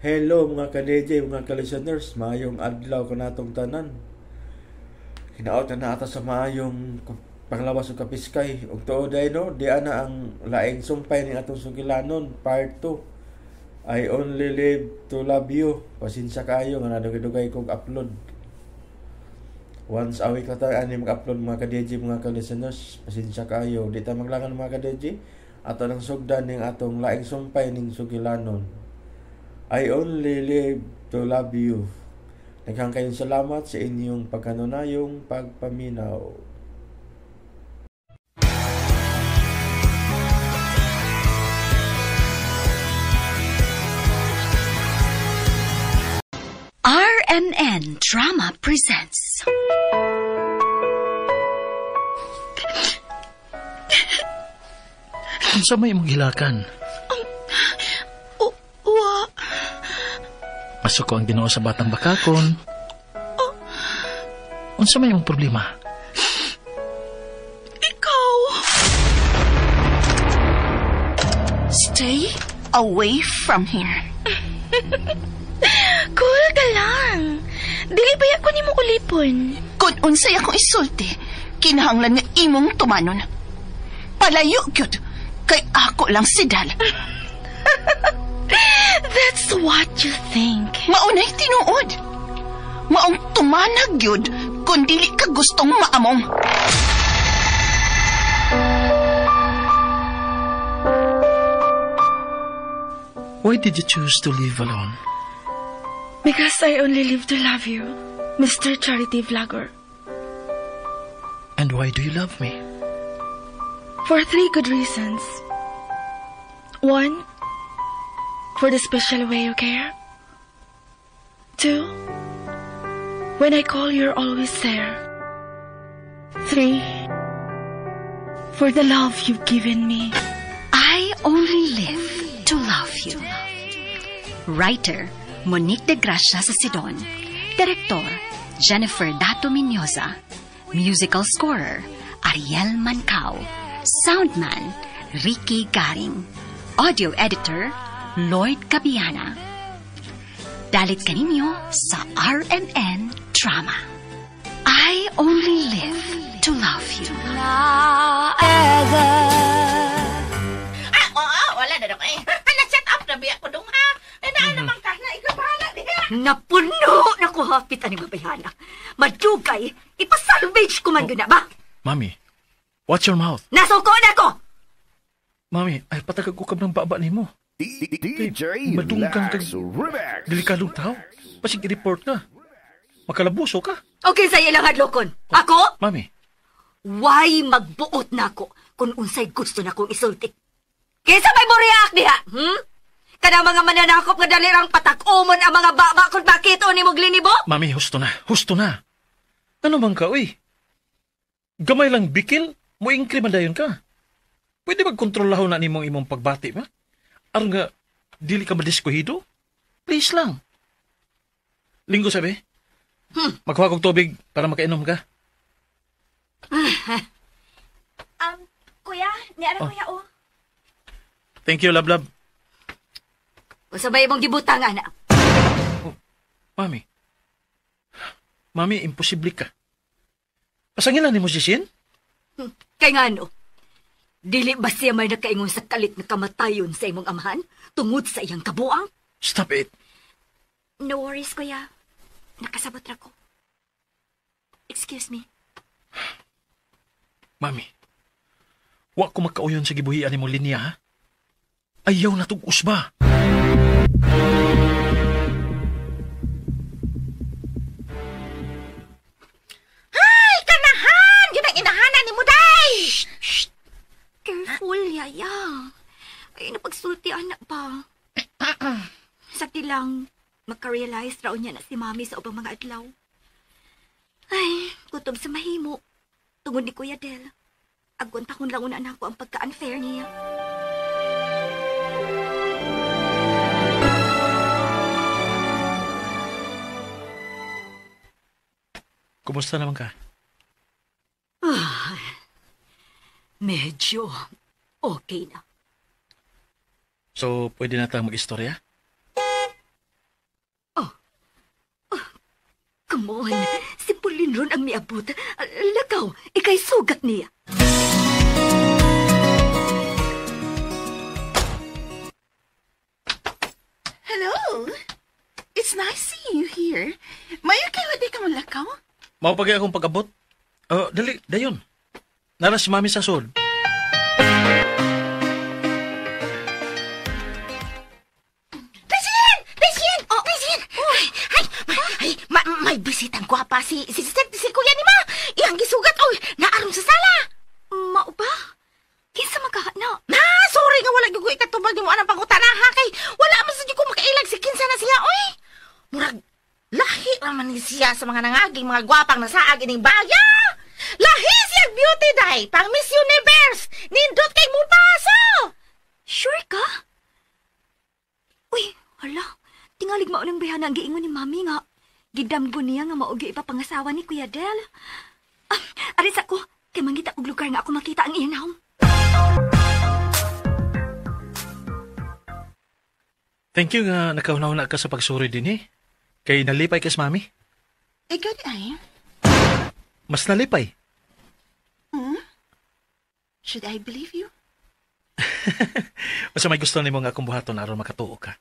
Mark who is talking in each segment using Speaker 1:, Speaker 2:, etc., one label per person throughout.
Speaker 1: Hello mga ka-DJ, mga ka-listeners, maayong adlaw kanatong tanan. Hinaot na ata sa maayong panglawas ug kapiskay. Ug tuod ay no, di ana ang laing sumpay ning atong sugilanon, part 2. I only live to love you. Pasensya kaayo nga nadugay-dugay kog upload. Once a week na tayo ani mag-upload mga ka-DJ, mga ka-listeners. Pasensya kaayo. Di ta maglangan mga ka-DJ. Ato nang sugdan ning atong laing sumpay ning sugilanon. I only live to love you. Daghang kayong salamat sa inyong pagkanunayong pagpaminaw.
Speaker 2: RMN Drama presents
Speaker 3: Unsa may imong hilakan?
Speaker 2: Wa.
Speaker 3: Masuko ang Ginoo sa batang bakakon. Unsa may imong problema?
Speaker 2: Ikaw.
Speaker 4: Stay away from here.
Speaker 5: Cool ka lang. Dili ba ako nimo ulipon?
Speaker 4: Kung unsay akong isulti, kinahanglan nga imong tumanon. Palayo gyud, kay ako lang si Dal.
Speaker 5: That's what you think.
Speaker 4: Maunay tinuod. Maong tumanag gyud kung dili ka gustong maamong.
Speaker 3: Why did you choose to live alone?
Speaker 5: Because I only live to love you, Mr. Charity Vlogger.
Speaker 3: And why do you love me?
Speaker 5: For 3 good reasons. 1, for the special way you care. 2, when I call, you're always there. 3, for the love you've given me.
Speaker 2: I only live to love you. Writer, Monique de Gracia sa Sidon. Director, Jennifer Dato Miñoza. Musical scorer, Ariel Mancao. Soundman, Ricky Garing. Audio editor, Lloyd Cabiana. Dalit kaninyo sa RMN Drama. I only live to love you.
Speaker 6: Wala na dong eh. Na-set up na biya ko dong ha. Naa naman ka na ikaw bahala diha.
Speaker 7: Napuno na ko hapit ani babayhana. Madugay, ipasalvage ko man gyud na ba?
Speaker 3: Mami, watch your mouth.
Speaker 7: Nasuko na ko.
Speaker 3: Mami, ay patagag ukab ng baba nimo.
Speaker 8: DJ
Speaker 3: Madungkang kag
Speaker 8: Lax Remix.
Speaker 3: delikadong tao. Pasig i-report ka. Makalabuso ka.
Speaker 7: Okay sa ilang hadlokon. Ako?
Speaker 3: Mami.
Speaker 7: Why magbuot na ako kung unsay gusto na kong isulti? Kaysa may buriak diha, Kana mga mananakop nga dalirang patak-umon ang mga baba kung bakit o ni mo glinibo?
Speaker 3: Mami, husto na. Husto na. Ano man ka, uy? Gamay lang bikil, mo-ingkri man dayon ka. Pwede magkontrolahon na nimong imong pagbati ba? Aron nga, dili ka madiskuhido? Please lang. Linggo sabi, magkuha kong tubig para makainom ka.
Speaker 7: Kuya, niara kuya, oh.
Speaker 3: Thank you, love, love.
Speaker 7: Usabay mong gibutang, anak.
Speaker 3: Oh, Mami. Mami, imposible ka. Pasangilan ni mo si Shin?
Speaker 7: Kay nga no, dili ba siya may nakaingon sa kalit na kamatayon sa imong amahan tungod sa iyang kabuang?
Speaker 3: Stop it.
Speaker 7: No worries, kuya. Nakasabot ra ko. Excuse me.
Speaker 3: Mami, wa ko magkauyon sa gibuhian ni mo linya, ha? Ayaw na tug-us ba?
Speaker 6: Ay, kanahan! Yun ang inahanan ni Muday!
Speaker 7: Shh! Careful, Yaya. Ay, napagsulti, anak ba? Sakti lang, makarealize raw niya na si Mami sa ubang mga adlaw. Ay, gutom sa mahimo. Tungod ni Kuya Del. Agwan takon lang una na ako ang pagka-unfair niya.
Speaker 3: Kumusta naman ka?
Speaker 7: Medyo okay na.
Speaker 3: So, pwede na tayong mag-istorya?
Speaker 7: miabot, lakaw, ikay sugat niya.
Speaker 4: Hello. It's nice seeing you here. Mayo kayo di ka malakaw?
Speaker 3: Mao pagay akong pag-abot. Dali, dayon. Nara si Mami sa sod.
Speaker 6: Dasyan! Dasyan! Oh, Dasyan! Ay, ay, may bisitang gwapa si kuya ni ma. Iyang gisugat, oy, naaron sa sala.
Speaker 7: Mao ba? Kinsa magkahana?
Speaker 6: Na, sorry nga wala gyud ko ikatubag nimo anang pangutana ha kay wala man sad ko makailag si kinsa na siya, oy. Murag lahi raman ni siya sa mga nangaging mga gwapang nasaag ining baya. Lahi siya beauty day, pang Miss Universe. Nindot kay mupaso.
Speaker 7: Sure ka? Uy, hala. Tingalig mao nang bayana ang giingon ni Mami nga. Gidamgo niya nga mao gyud ipapangasawa ni Kuya Del. Aris ako, kay mangita og lugar nga ako makita ang iyang naong.
Speaker 3: Thank you nga nakauna-una ka sa pagsuri din eh. Kay nalipay ka sa Mami.
Speaker 4: Ikaw di ay?
Speaker 3: Mas nalipay.
Speaker 4: Hmm? Should I believe you?
Speaker 3: Basta may gusto nimo nga akong buhaton aron makatuo ka.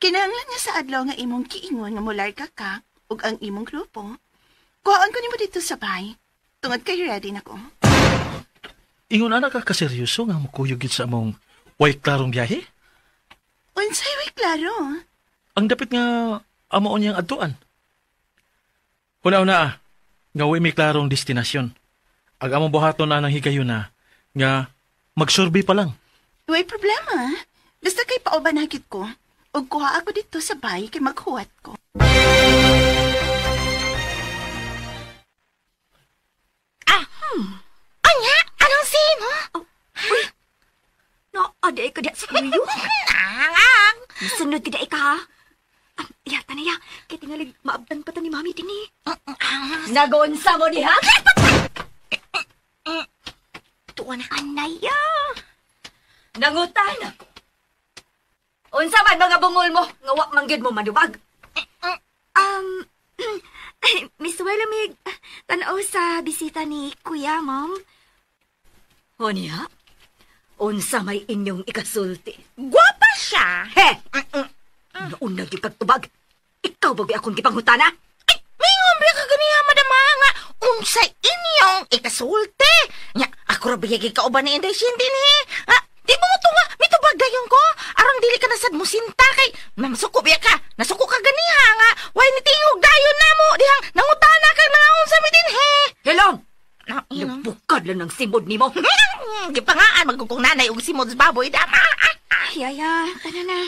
Speaker 4: Kinahanglan nga sa adlaw nga imong kiingon nga mularga ka ug ang imong grupo. Kuhaan ko nimo dito sa bahay. Tungod kay ready na ko.
Speaker 3: Ingon ana ka kaseryoso nga mukuyog gid sa among way klarong biyahe?
Speaker 4: Unsay way klaro?
Speaker 3: Ang dapit nga amo niyang adtuan. Una-una nga way may klarong destinasyon. Ang among buhaton na ng higayon na nga magsurvey pa lang.
Speaker 4: Way problema. Basta kay pauban hagit ko. Ug kuha ako dito sa bahay kay maghuwat ko.
Speaker 6: Anya, anong sino?
Speaker 7: Oh, uy, na-aday ka diya sa kuyo.
Speaker 6: Ang!
Speaker 7: Sunod ka diya ka, ha? Yata na ya, kaya tingalig maabdan pa to ni Mami din eh. Nagonsa mo diha?
Speaker 6: Tuwa na.
Speaker 7: Anaya! Nangutan ako. Unsa man mga bungol mo, nga wa man gyud mo manubag. Miss Wellamig, tanaw sa bisita ni Kuya, ma'am. Honya, unsa may inyong ikasulti?
Speaker 6: Gwapa siya.
Speaker 7: He! Nauna gyud kag tubag. Ikaw ba gyud akong gipangutana?
Speaker 6: Ay, mingon ba ka ganiya, madama nga unsay inyong ikasulti? Nya, ako ra biyagi kauban ni Inday Shindy ni. Ah, di mo mo tunga, mitubag dayon ko. Aron dili ka nasad mo sinta kay mamasuko biya ka. Nasuko ka ganiha nga. Way ni tingog dayon na mo dihang nangutana kag nangaunsa mi dinhi.
Speaker 7: Hello.
Speaker 6: Nang
Speaker 7: Nabukad lang ng simod nimo.
Speaker 6: Gipangaan magugong nanay og simod sa baboy dama.
Speaker 7: Yaya, tana na.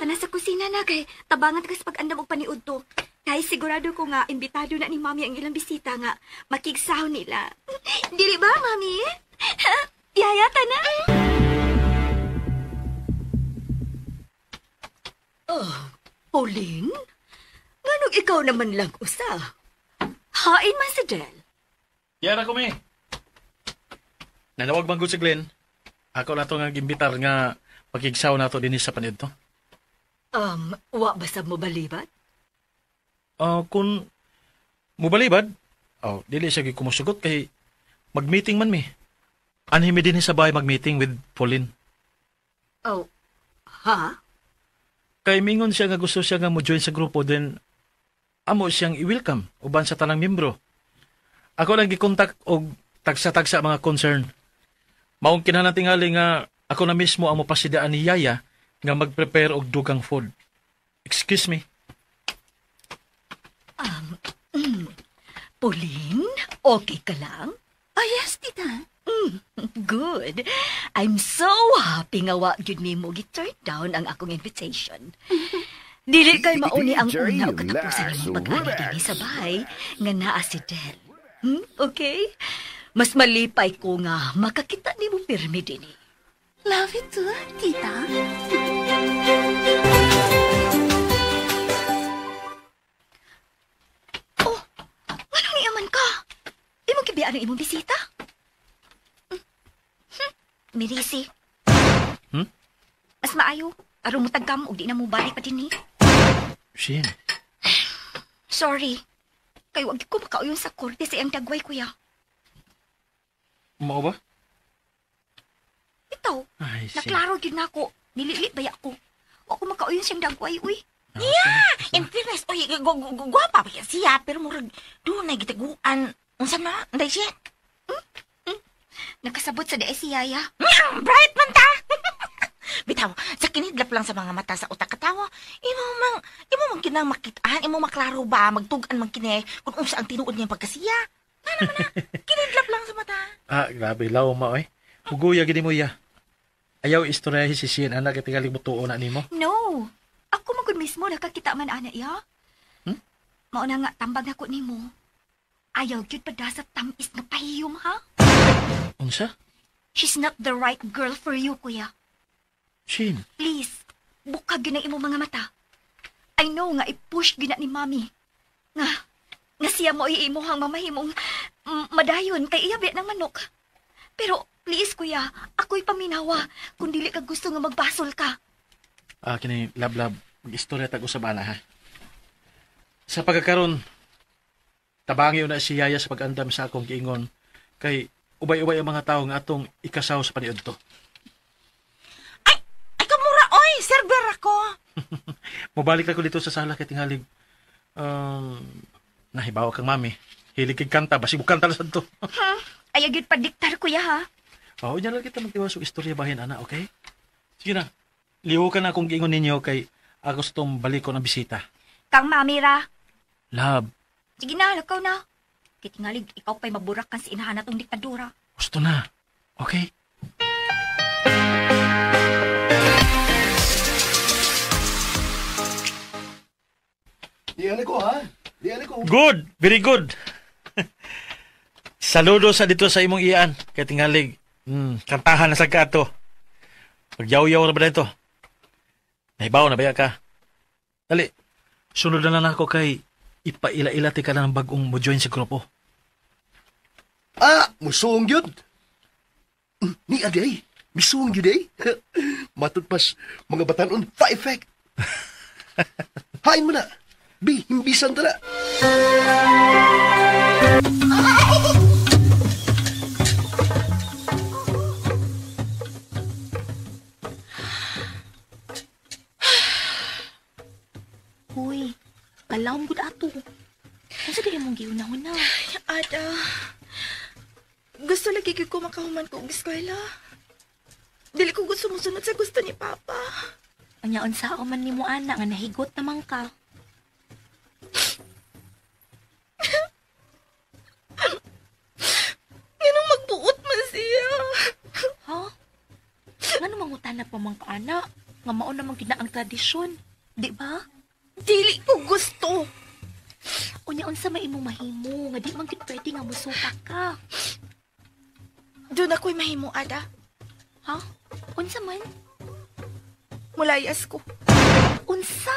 Speaker 7: Tana sa kusina na kay tabangan ka sa pag-andam og paniud to. Kay sigurado ko nga imbitado na ni Mami ang ilang bisita nga makigsaw nila. Dili ba, Mami? Yaya, tana. Oh, Pauline? Nganong ikaw naman lang usa? Hain man si Del.
Speaker 3: Yara ko, mi. Nanawag bang si Glenn? Ako na ito nga gimbitar nga pagigsaw na ito din sa panid to.
Speaker 7: Wa ba sab mo balibad?
Speaker 3: Kung mubalibad, dili siya kumusugot kay mag-meeting man mi. Anhi mi din sa bahay mag-meeting with Pauline.
Speaker 7: Oh, ha?
Speaker 3: Kay mingon siya nga gusto siya nga mo join sa grupo, then amo siyang i-welcome uban sa tanang membro. Ako lang gikontak og tagsa-tagsa mga concern. Maong kinahanglan tingali nga ako na mismo ang mopasidaan ni Yaya nga mag-prepare og dugang food. Excuse me.
Speaker 7: Pauline, okay ka lang?
Speaker 4: Oh yes, tita.
Speaker 7: Good. I'm so happy nga wa gyud nimo gi-turn down ang akong invitation. Dili kay mauni ang una o katapusan nimong pag-ani dinhi sa bahay nga naa si Del. Okay? Mas malipay ko nga makakita nimo pirmi dinhi.
Speaker 4: Love you too, tita.
Speaker 7: Oh, anong iaman ka? Imong kibiyaan ang imong bisita? Mirisi. Mas maayo. Aron mo tagkam og di na mo balik pa dinhi.
Speaker 3: Shin.
Speaker 7: Sorry. Kay wag ko makauyon sa korte sa iyang dagway, kuya.
Speaker 3: Mao ba?
Speaker 7: Itaw,
Speaker 3: Ay, siya.
Speaker 7: naklaro gyud nako. Nilili ba ako? Wa ko makauyon siyang dagway, uy.
Speaker 6: Yeah, in fairness, oy, gwapa pa siya, pero murag doon na gitaguan. Unsa na, Inday Shin?
Speaker 7: Nakasabot sa dae si Yaya.
Speaker 6: Bright man ta! Bitaw, sa kinidlap lang sa mga mata sa utak katawo, imo mang kinang makitaan, imo maklaro ba, magtugan man kini, kung unsa ang tinuod niyang pagkasiya. Nga naman na, kinidlap lang sa mata.
Speaker 3: Ah, grabe, law ma, oy. Huguya, gini mo iya. Ayaw istorya si Shin, anak, tingalig mo tuo na nimo.
Speaker 7: No. Ako magud mismo nakakita man ana ya.
Speaker 3: Hmm?
Speaker 7: Mao na nga tambag nako nimo. Ayaw gyud pa sa tamis nga pahiyom ha.
Speaker 3: Unsa?
Speaker 7: She's not the right girl for you, kuya.
Speaker 3: Shin,
Speaker 7: Please, bukag gyud ang imong mga mata. I know nga i-push gyud na ni Mami. Nga siya mo iimuhang mamahimong madayon kay iya biya ng manok. Pero please kuya, ako'y paminawa kung dili ka gusto nga magbasol ka.
Speaker 3: Ah, kini lab-lab, mag-istorya tag usab ana ha. Sa pagkakaron, tabangi na si Yaya sa pag-andam sa akong giingon kay ubay-ubay ang mga tawo nga atong ikasaw sa paniud to.
Speaker 6: Ay, ay kamura, oy, server ako.
Speaker 3: Mobalik ako dito sa sala kay tingalig. Nahibaw kang mami. Hilig kay kanta, basig mo kanta na sad to.
Speaker 7: Ayaw gyud padiktar kuya ha.
Speaker 3: Oo, oh, lang kita magtiwas og istorya bahin ana, okay? Sige na. Liho ka na akong giingon ninyo kay ako sa tong balik ko ng bisita.
Speaker 7: Kang mami ra.
Speaker 3: Love,
Speaker 7: Sige na, lakaw na. Kay tingalig ikaw pa'y maburak kan sa inahan natong diktadura.
Speaker 3: gusto na. Okay?
Speaker 8: Di ko ha. Di ko.
Speaker 3: Good! Very good! Saludo sa dito sa imong iyan. Kay tingalig, kantahan na sa kato. Pagyaw-yaw na ba dito? Nahibaw na ba ka? Dali, sunod na lang ako kay ipaila-ila ti ka na ng bagong mo join sa grupo.
Speaker 8: Ah, musuong yun. Ni aday, misuong yun eh. Matod pas mga batanon, fa-effect. Hain mo na. Bi, himbisan ta na.
Speaker 5: Uy, kalawom gud ato. Unsa di imong giunahuna?
Speaker 4: Ada, gusto lagi gyud ko makahuman ko og eskwela. Dili ko gusto mosunod sa gusto ni Papa.
Speaker 5: Anya unsa man nimo ana nga nahigot naman ka.
Speaker 4: Nganong magbuot man siya.
Speaker 5: Ha? Ngano mangutana pa man ka ana? Nga mao naman gyud na ang tradisyon, di ba?
Speaker 4: Dili ko gusto.
Speaker 5: Unya unsa may imong mahimo nga di man gyud pwede nga musupak ka.
Speaker 4: Doon ako'y mahimo, Ada.
Speaker 5: Ha? Unsa man?
Speaker 4: Mulayas ko.
Speaker 5: Unsa?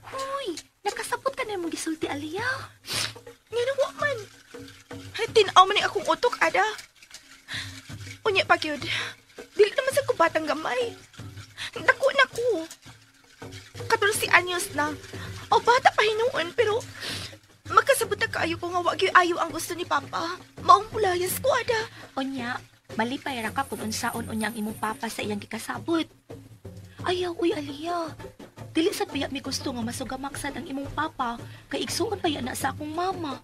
Speaker 5: Huy, nakasabot ka na imong gisulti Aliyah.
Speaker 4: Ngano wa man. Ay, tin-aw man ni akong utok, Ada. Unya pa gyud. Dili naman sa kubatang gamay. Dako na ko. 14 anyos na. O bata pa hinuon pero magkasabot na kaayo ko nga wa gyud ayo ang gusto ni Papa. Maong pulayas ko, Ada.
Speaker 5: Unya, malipay ra ka kung unsaon unya ang imong papa sa iyang gikasabot. Ayaw, uy, Aliyah. Dili sa biya mi gusto nga masugamaksan ang imong papa kay igsuon pa na sa akong mama.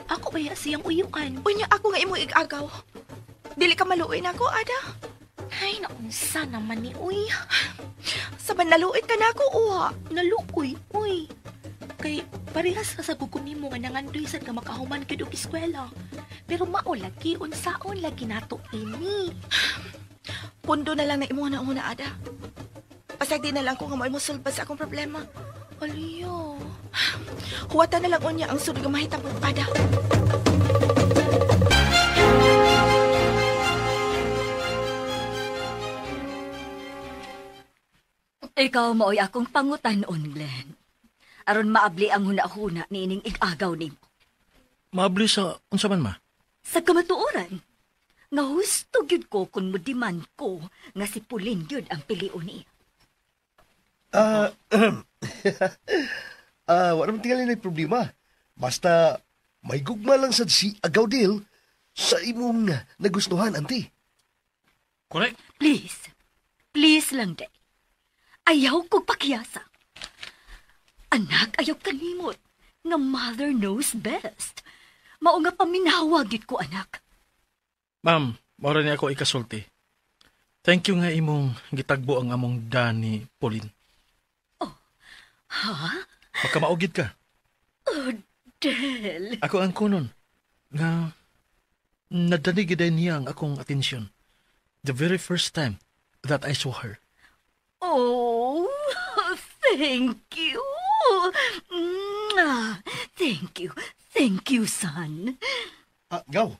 Speaker 5: Ako baya siyang uyukan.
Speaker 4: Unya ako nga imong igagaw. Dili ka maluoy na ako, Ada.
Speaker 5: Ay, naunsa naman ni uy.
Speaker 4: Sa naluoy ka na ako, uha.
Speaker 5: Naluoy, uy. Kay parehas ka sa gugo nimo nga nangandoy sad ka makahuman gyud og eskwela. Pero mao lagi unsaon lagi nato ini.
Speaker 4: Pundo na lang na imong una, Ada. Pasagdi na lang ko nga mo sulbad sa akong problema.
Speaker 5: Aliyo.
Speaker 4: Huwatan na lang unya ang sulod nga mahitabo, Ada.
Speaker 7: Ikaw mao'y akong pangutan-on, Glenn. Aron maabli ang huna-huna niining igagaw nimo.
Speaker 3: Maabli sa unsa man ma?
Speaker 7: Sa kamatuoran, nga husto gyud ko kung mo demand ko nga si Pauline gyud ang pilion niya.
Speaker 8: Wala man tingali na problema. Basta, May gugma lang sad si Agaudil sa imong nagustuhan, auntie.
Speaker 3: Correct?
Speaker 7: Please. Please lang, day. Ayaw kog pakiyasa. Anak, ayaw kalimot nga mother knows best. Mao nga paminawa gid ko, anak.
Speaker 3: Ma'am, mao ra ni ako ikasulti. Thank you nga imong gitagbo ang among Dani Pauline.
Speaker 7: Oh, ha?
Speaker 3: Makamaugid ka.
Speaker 7: Oh, Del.
Speaker 3: Ako ang kunon nga nadani gid niya ang akong atensyon. The very first time that I saw her.
Speaker 7: Oh, thank you. Thank you. Thank you, son.
Speaker 8: Gaw.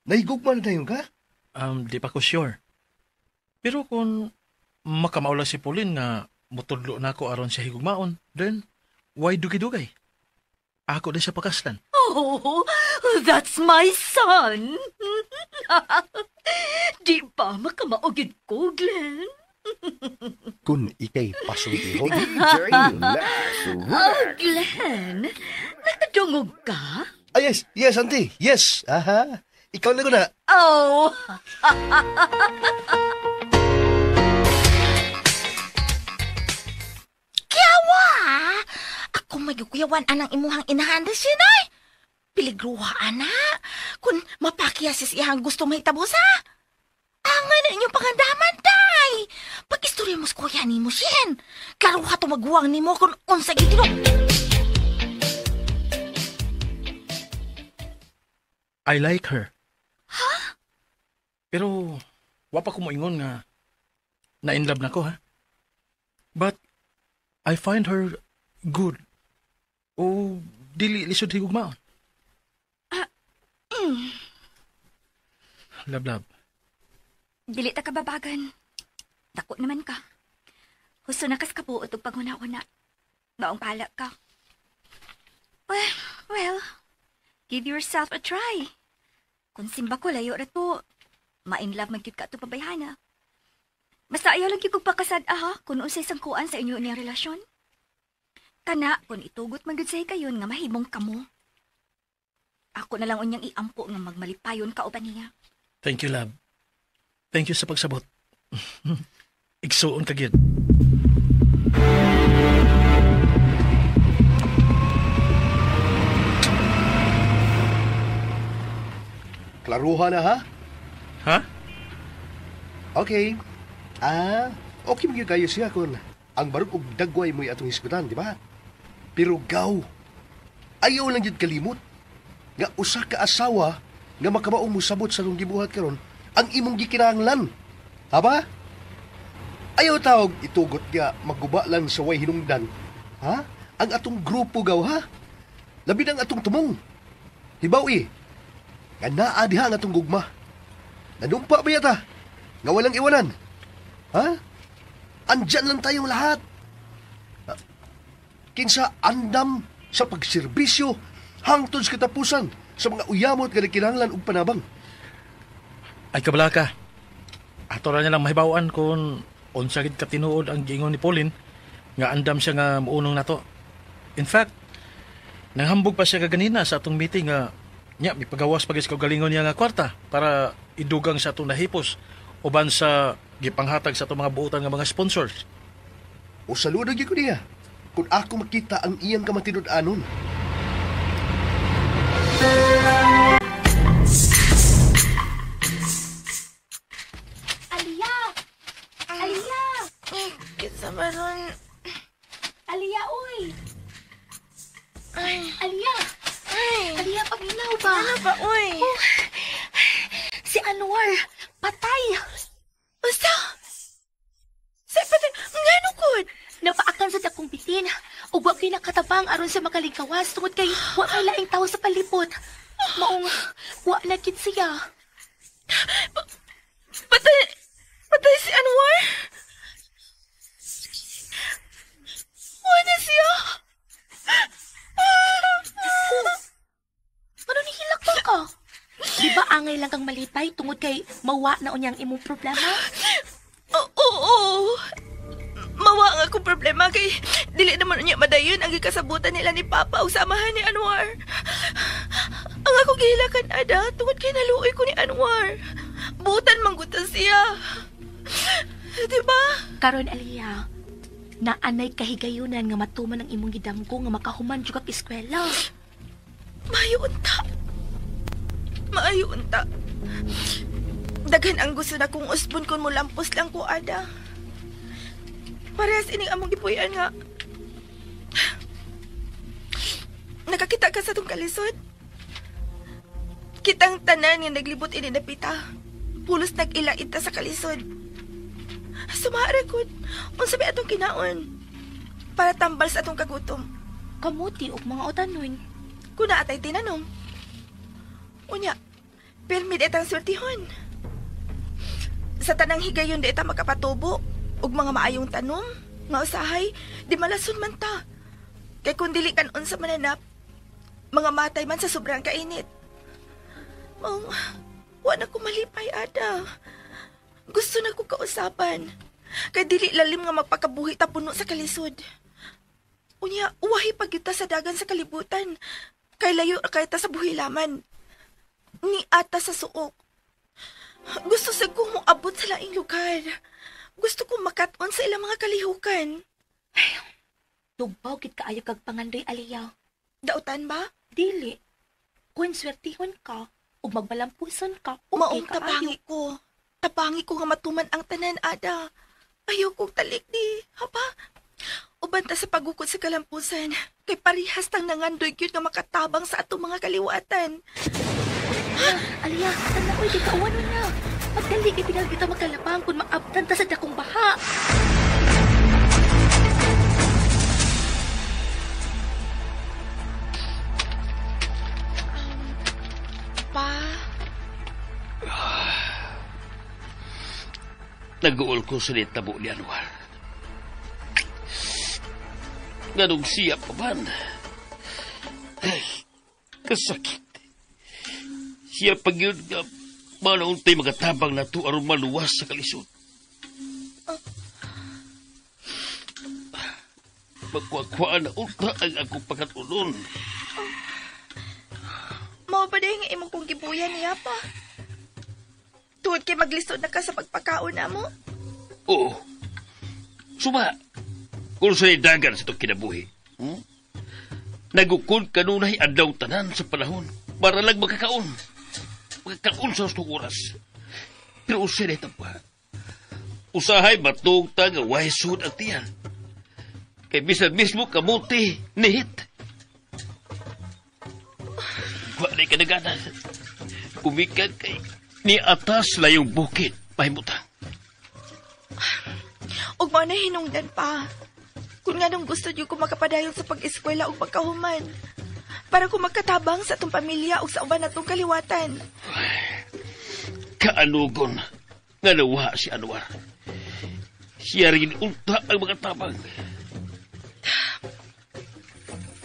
Speaker 8: Nahigugma na tayo ka?
Speaker 3: Di pa ko sure. Pero kung makamaula si Pauline nga mutudlo na ako aron siya higugmaon, then why dugay-dugay? Ako din siya pakaslan.
Speaker 7: Oh, that's my son. Di ba makamaugid ko, Glenn?
Speaker 8: Kung ikay pasultihon.
Speaker 9: DJ Lash
Speaker 7: Oh, Glenn, nakadungog ka?
Speaker 8: Ah, yes, yes, auntie, yes. Aha, ikaw na ko na.
Speaker 7: Oh.
Speaker 6: Kiyawa! Ako may gukuyawan anang imuhang inahan na siya, nay. Piligruha, ana. Kung mapakya sa iyang gusto mahitabo sa. Angay na inyong pangandaman, day. Pag-istorya mo sa kuya ni mo, siyan. Klaruha to maguwang ni mo kung unsa gitino.
Speaker 3: I like her. Ha? Pero, wapa ko moingon nga na-in love na ko, ha? But, I find her good. O, dili lisod higugmaon. Love, love.
Speaker 7: Dili ta kababagan. Dako naman ka. Husto na kas kabuot og paghuna-huna. Maong pala ka. Well, give yourself a try. Kung simba ko, layo ra to. Ma-in love man gyud ka ato pabayhana. Basta ayaw lang gyud kog pakasad aha kung unsay sangkuan sa inyo niyang relasyon. Kana, kung itugot man gyud say kayon nga mahimong kamo. Ako na lang unyang iampo nga magmalipayon ka uban niya.
Speaker 3: Thank you, love. Thank you sa pagsabot. Igsuon ka gyud.
Speaker 8: Klaruha na, ha?
Speaker 3: Ha?
Speaker 8: Okay. Okay magyud kayo siya kung ang barog og dagway mo'y atong hisgutan, di ba? Pero gaw, ayaw lang yun kalimot nga usa ka asawa nga makamaong mosabot sa atong gibuhat karon ang imong gikinahanglan. Ha ba? Ayaw tawag itugot nga maguba lang sa way hinungdan. Ha? Ang atong grupo gaw, ha? Labi ng atong tumong. Hibaw nga naa diha ang atong gugma. Nanumpa ba yata? Nga walang iwanan. Ha? Andyan lang tayong lahat. Kinsa andam sa pagserbisyo hangtod sa katapusan sa mga uyamot nga nagkinahanglan og panabang.
Speaker 3: Ay kabala ka. Ato ra niya lang mahibaw-an kung unsa gid katinuod ang giingon ni Pauline nga andam siya nga muunong nato. In fact, nanghambog pa siya kaganina sa atong meeting nga nya mipagawas pa gid sa kaugalingon niya nga kwarta para idugang sa atong nahipos uban sa gipanghatag sa atong mga buotan nga mga sponsors.
Speaker 8: O saludo gyud ko niya kung ako makita ang iyang kamatinud-anon.
Speaker 5: Aliyah! Aliyah!
Speaker 4: Kinsa man?
Speaker 5: Aliyah, uy!
Speaker 4: Ay.
Speaker 5: Aliyah!
Speaker 4: Ay.
Speaker 5: Aliyah, paminaw ba?
Speaker 4: Ano ba, uy?
Speaker 5: Oh, si Anwar, patay!
Speaker 4: Basta! Sa patay, ngano gud?
Speaker 5: Napaakan sa dakong bitin. Ug wa kay nakatabang aron sa makalingkawas tungod kay wa kay laing tawo sa palibot. Maong wa na gid siya.
Speaker 4: Patay, patay si Anwar? Wa na siya.
Speaker 5: Ano nihilak ba ka? Di ba angay lang kang malipay tungod kay mawa na unyang imong problema?
Speaker 4: Oo, oo. Mawa ang akong problema kay dili naman unya madayon ang gikasabutan nila ni Papa o samahan ni Anwar. Ako gihilakan, Ada, tungod kay naluoy ko ni Anwar. Butan manggutan siya. Diba?
Speaker 5: Karon Aliyah, naanay kahigayunan nga matuman ang imong gidamgo nga makahuman jud kag eskwela.
Speaker 4: Maayo unta. Maayo unta. Daghan ang gusto na kong usbon kung mulampos lang ko, Ada. Parehas ining among gipuy-an nga. Nakakita ka sa tong kalisod? Kitang tanan nga naglibot ini napita. Pulos nag-ila ita sa kalisod. Sumaara gud. Unsa ba atong kinaon? Para tambal sa atong kagutom.
Speaker 5: Kamuti og mga utanon.
Speaker 4: Kuna atay tinanom. Unya, permit itang swertihon. Sa tanang higayon di ita makapatubo og mga maayong tanom, nga usahay, di malason man ta. Kay kung dili kan unsa mananap, mga matay man sa sobrang kainit. Maong, wa na ko malipay, Ada. Gusto na ko kausapan. Kay dili lalim nga magpakabuhi ta puno sa kalisod. Unya, uwahi pag kita sa dagan sa kalibutan. Kay layo ra kay ta sa buhilaman. Ni ata sa suok. Gusto sa kong moabot sa laing lugar. Gusto kong makat-on sa ilang mga kalihukan.
Speaker 5: Tugbaw gid kaayo kag pangandoy, Aliyah.
Speaker 4: Dautan ba?
Speaker 5: Dili. Kung swertihon ka ug magbalampuson ka, okay
Speaker 4: Maong
Speaker 5: kaayo.
Speaker 4: tabangi ko. Tabangi ko nga matuman ang tanan, Ada. Ayaw kong talik di. Haba? Uban ta sa pagukod sa kalampusan. Kay parihas tang nangandoy gyud nga makatabang sa atong mga kaliwatan.
Speaker 5: Aliyah, tanaw, di ka uwan na. Pagdali, kay tingal kita makalabang kung maabtan ta sa dakong baha.
Speaker 4: Pa,
Speaker 10: Nag-uol ko sa nitabo ni Anwar. Ganong siya pa man. Ay, kasakit. Siya pag yun nga, manauntay magatabang na to aron maluwas sa kalisod. Magkuha-kuhaan na unta ang akong pagkatulon.
Speaker 4: Mao ba dahil nga imong kong gibuyan niya pa? Tuod kay maglisod na ka sa pagpakaon na mo?
Speaker 10: Oo. Suma, kung sa'y dagan sa itong kinabuhi, Nagukod kanunay adlaw tanan sa panahon para lang makakaon. Makakaon sa hustong oras. Pero usay na itang. Usahay matug ta nga waysud ang tiyan. Kay bisan mismo kamuti nihit. Wa na kanaganan. Kumikan kay ni atas layong bukid pahimutang.
Speaker 4: Ug mao na hinungdan pa. Kung nga nung gusto niyo ko makapadayon sa pag-eskwela ug pagkahuman. Para ko makatabang sa atong pamilya ug sa uban natong kaliwatan.
Speaker 10: Kaanugon nga nawa si Anwar. Siya rin unta ang mga tabang.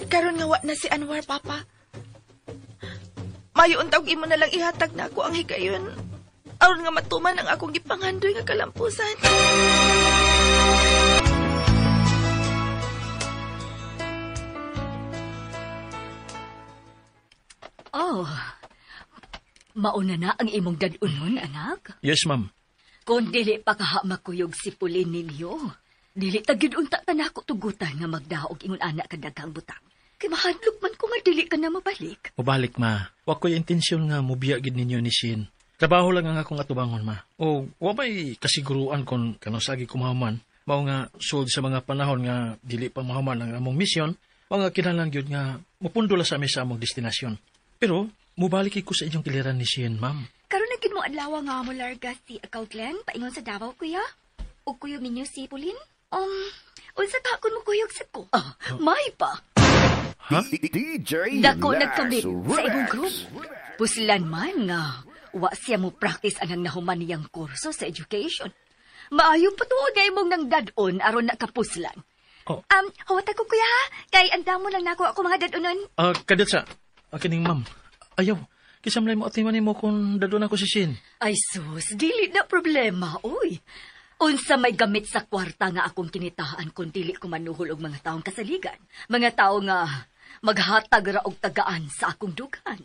Speaker 4: Karon nga wa na si Anwar, Papa. Mayo unta og imo na lang ihatag na ako ang higayon. Aron nga matuman ang akong gipangandoy nga kalampusan.
Speaker 7: Oh, mauna na ang imong dad-unon, anak.
Speaker 3: Yes, ma'am.
Speaker 7: Kung dili pa kaha makuyog si Pauline ninyo, dili ta gyud unta ta nako tugutan nga magdaog ingon anak kadaghang butang. Kay mahadlok man ko nga dili ka na mabalik.
Speaker 3: Mubalik, ma. Wa ko'y intensyon nga mubiya gid ninyo ni Shin. Trabaho lang ang akong atubangon, ma. O wa may kasiguruan kung kanusagi kumahuman. Mao nga sulod sa mga panahon nga dili pa mahuman ang among misyon, mao nga kinahanglan gyud nga mupundo la sa mi sa among destinasyon. Pero mubalik ko sa inyong kiliran ni Shin, ma'am.
Speaker 7: Karon na gid mo adlaw nga mo larga si Akaw Glenn paingon sa Davao, kuya. Ug kuyog ninyo si Pauline? Unsa ka kun mo kuyog sa ko? Ah, may pa.
Speaker 3: Ha?
Speaker 9: DJ
Speaker 7: Dako
Speaker 9: Lax
Speaker 7: nagkamit sa imong group. Puslan man nga wa siya mo practice anang nahuman niyang kurso sa education. Maayo pa tuod nga imong nang dad-on aron nakapuslan.
Speaker 3: Oh.
Speaker 7: Huwat ako kuya ha, kay andamo lang nako ako mga dad-onon.
Speaker 3: Kadetsa, kining ma'am. Ayaw, kisamlay mo atiman nimo kung dadon ako si Shin.
Speaker 7: Ay sus, dili na problema, uy. Unsa may gamit sa kwarta nga akong kinitaan kung dili ko manuhol og mga taong kasaligan. Mga tao nga maghatag ra og tagaan sa akong dughan.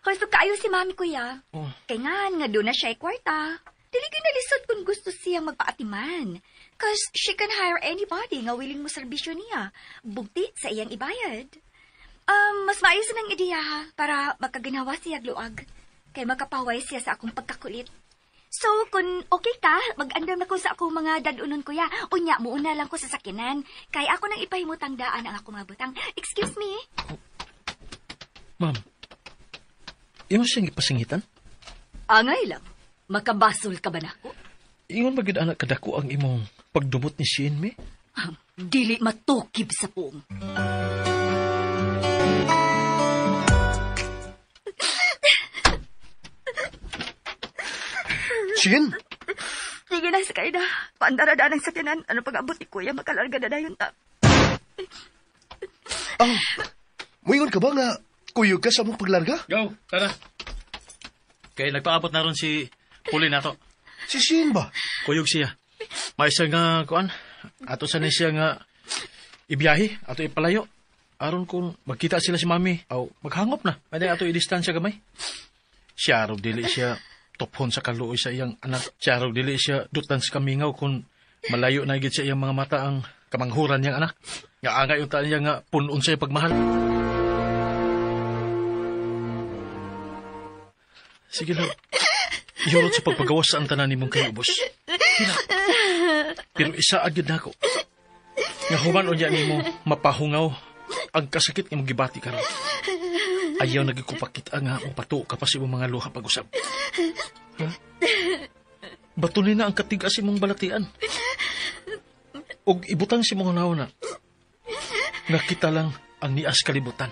Speaker 7: Husto kaayo si mami, kuya.
Speaker 3: Oh.
Speaker 7: Kay nga doon na siya kwarta. Dili gyud nalisod kung gusto siyang magpaatiman. Cause she can hire anybody nga willing mo serbisyo niya. Bugti sa iyang ibayad. Mas maayos nang ideya ha, para makaginawa siya luag. Kay makapaway siya sa akong pagkakulit. So, kung okay ka, mag-andam na ko sa akong mga dadunon, kuya. Unya, muuna lang ko sa sakinan. Kay ako nang ipahimutang daan ang akong mga butang. Excuse me.
Speaker 3: Ma'am, imo siyang ipasingitan?
Speaker 2: Angay lang. Makabasol ka ba nako?
Speaker 3: Ingon ba gyud anak kadako ang imong pagdumot ni Shane, me?
Speaker 2: Dili matukib sa puong.
Speaker 8: Shin?
Speaker 4: Sige na, sakay na. Paandara daan ang sakyanan. Ano pag-abot ni kuya, makalarga na dayon ta.
Speaker 8: Ah, muingon ka ba nga kuyog ka sa mong paglarga?
Speaker 3: Go, tara. Kay nagpaabot na ron si Puli na to.
Speaker 8: Si Shin ba?
Speaker 3: Kuyog siya. May isa nga, kuan, ato sa ni siya nga ibiyahe, ato ipalayo. Aron kung magkita sila si mami, aw maghangop na. Pwede ato i-distansya gamay. Siya araw dili siya tophon sa kaluoy sa iyang anak. Siya araw dili siya dutan sa kamingaw kung malayo na gid sa iyang mga mata ang kamanghuran niyang anak. Nga angay unta niya nga punon sa iyang pagmahal. Sige lang. Iyorot sa pagpagawas sa ang tanan nimong kayubos. Hila. Pero isa agad na ako. Nga human unya nimo mapahungaw ang kasakit nga mong gibati karon. Ayaw nagikupakita nga mapatuo ka pa sa imong mga luha pag-usap. Ha? Batunin na ang katigas imong balatian. Og ibutang si mong na nga kita lang ang nias kalibutan.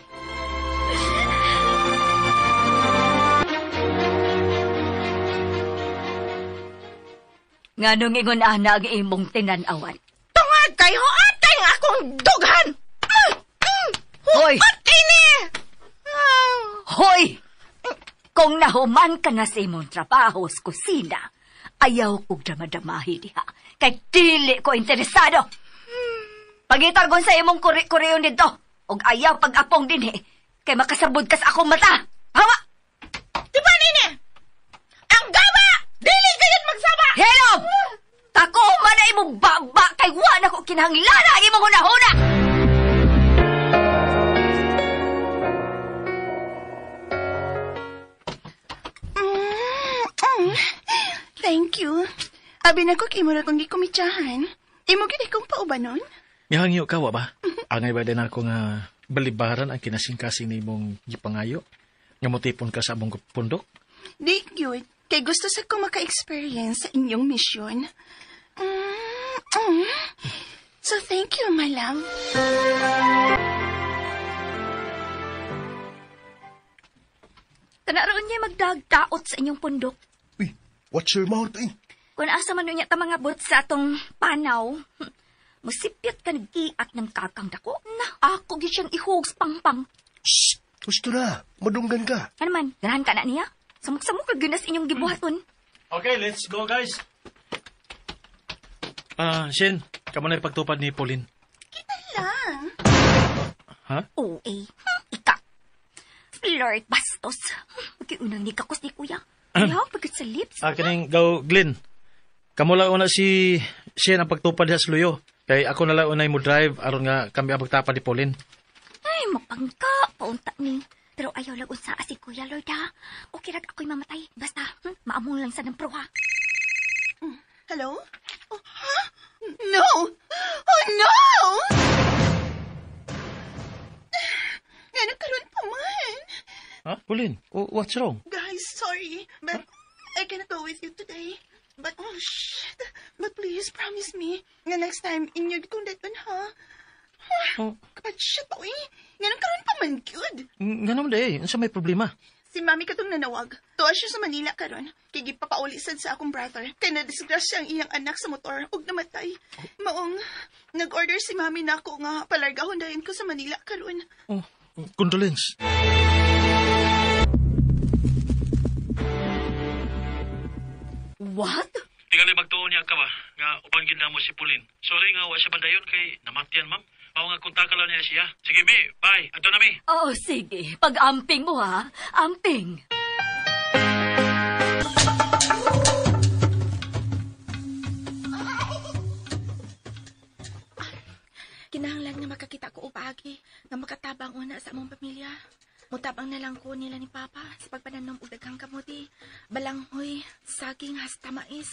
Speaker 2: Nganong ingon ana ang imong tinan-awan?
Speaker 6: Tungod kay huot kay nga akong dughan.
Speaker 2: Hoy!
Speaker 6: Huot ini!
Speaker 2: Hoy! Kung nahuman ka na sa imong trabaho sa kusina, ayaw kog damadamahi diha. Kay dili ko interesado. Pagitargon sa imong kuri-kuriyon dito, og ayaw pag-apong dinhi, kay makasabod ka sa akong mata. Hawa!
Speaker 6: Di ba nini? Ang gaba! Dili gayud magsaba!
Speaker 2: Hello! Tako man na imong baba kay wa na ko kinahanglan ang imong hunahuna!
Speaker 4: Thank you. Abi na ko kay mo na kong gikumitsahan. Imo gid akong paubanon?
Speaker 3: Mihangyo ka, wa ba? Angay ba din ako nga balibaran ang kinasingkasing nimong gipangayo? Nga motipon ka sa among pundok?
Speaker 4: Di gyud. Kay gusto sa ko maka-experience sa inyong misyon. So thank you, my love.
Speaker 7: Tanaroon niya magdagdaot sa inyong pundok.
Speaker 8: Uy, watch your mouth, eh.
Speaker 7: Kung asa man niya ta mga bot sa atong panaw, musipyot ka nag-iat ng kakang dako. Na, ako gid siyang ihugs pangpang.
Speaker 8: Shh! Gusto na. Madunggan ka.
Speaker 7: Ano man, ganahan ka na niya? Samok-samok ka ginas inyong gibuhaton.
Speaker 3: Okay, let's go, guys. Shin, kamo na ipagtupad ni Pauline.
Speaker 4: Kita lang.
Speaker 3: Ha?
Speaker 7: Oo, eh. Ika. Flirt, bastos. Magkiunang ni kakos ni kuya. Ayaw, pagkat sa lips.
Speaker 3: Kaning go, Glenn. Kamo lang una si Shin ang pagtupad sa luyo. Kay ako na lang unay mo drive aron nga kami ang pagtapad ni Pauline.
Speaker 7: Ay, mapangka. Paunta ni. Pero ayaw lang unsa si Kuya Lord, ha? Okay rag ako'y mamatay. Basta, maamong lang sa ng pro, ha?
Speaker 4: Hello? Oh, ha? No! Oh, no! Nga nagkaroon pa man.
Speaker 3: Ha? Pauline, what's wrong?
Speaker 4: Guys, sorry, but I cannot go with you today. But, oh, shit. But please, promise me, nga next time, inyo kong daton, ha?
Speaker 3: Oh.
Speaker 4: Kapag shit pa, uy. Nga nagkaroon pa man, good.
Speaker 3: Nga naman eh, unsa may problema?
Speaker 4: Si mami katong nanawag. Tuwa siya sa Manila karon. Kay gipapaulisan sa akong brother. Kay nadisgrasya ang iyang anak sa motor ug namatay. Maong nag-order si mami nako nga palargahon dayon ko sa Manila karon.
Speaker 3: Oh, condolence.
Speaker 7: What?
Speaker 3: Tingali magtuon niya ka ba? Nga uban gid namo si Pauline. Sorry nga wa siya bandayon kay namatyan, ma'am. Mao nga kontak lang niya siya. Sige, mi. Bye. Adto na mi.
Speaker 2: Oo, sige. Pag-amping mo, ha? Amping.
Speaker 4: Kinahanglan nga makakita ko og paagi nga makatabang una sa among pamilya. Mutabang na lang ko nila ni Papa sa pagpananom og daghang kamote, balanghoy, saging hasta mais.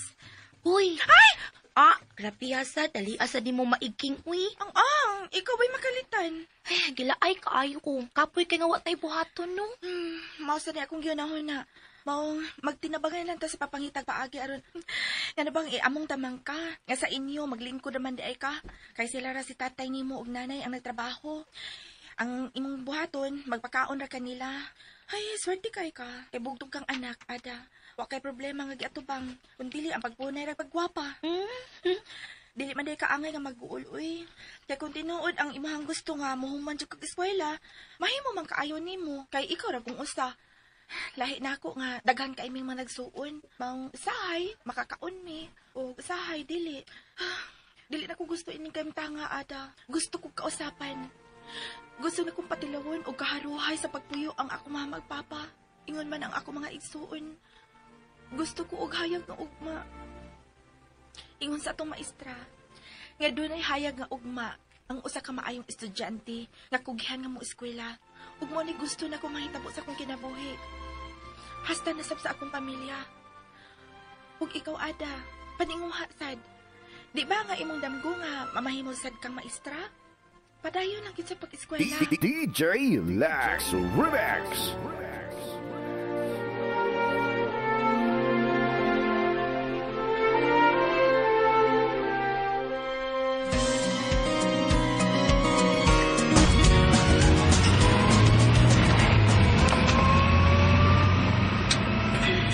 Speaker 5: Uy!
Speaker 4: Ay!
Speaker 5: Ah, grabe asa, dali asa di mo maigking, uy.
Speaker 4: Ang, ikaw ba'y makalitan?
Speaker 5: Ay, gilaay kaayo ko. Kapoy kay nga wa tay buhaton, no?
Speaker 4: Mao sa ni akong gihunahon na. Maong magtinabangan lang ta sa papangitag paagi aron. Nga bang among tamang ka? Nga sa inyo maglingkod naman di ay ka. Kay sila ra si tatay nimo ug nanay ang nagtrabaho. Ang imong buhaton magpakaon ra kanila. Ay, swerte kay ka. Kay bugtong kang anak, ada. Wa kay problema nga giatubang. Kun dili ang pagpunay ra pagwapa. Dili man day kaangay nga mag-uul, uy. Kay kung tinuod ang imong gusto nga mohuman jud kag eskwela, mahimo man kaayo nimo kay ikaw ra kung usa. Lahi na ako nga daghan kay ming mga nagsuon. Maong sahay makakaon mi o sahay dili. Dili na ko gusto ining kamtanga, ada. Gusto ko kausapan. Gusto na kong patilawon o kaharuhay sa pagpuyo ang ako mama ug papa. Ingon man ang ako mga igsuon. Gusto ko og hayag nga ugma. Ingon sa atong maestra, nga dunay hayag nga ugma ang usa ka maayong estudyante nga kugihan nga mo eskwela. Ug mo ni gusto na ko mahitabo sa akong kinabuhi. Hasta nasab sa akong pamilya. Ug ikaw, ada, paninguha sad. Di ba nga imong damgo nga mamahimo sad kang maestra? Padayon lang gid sa pag-eskwela.
Speaker 9: DJ Lex Remix.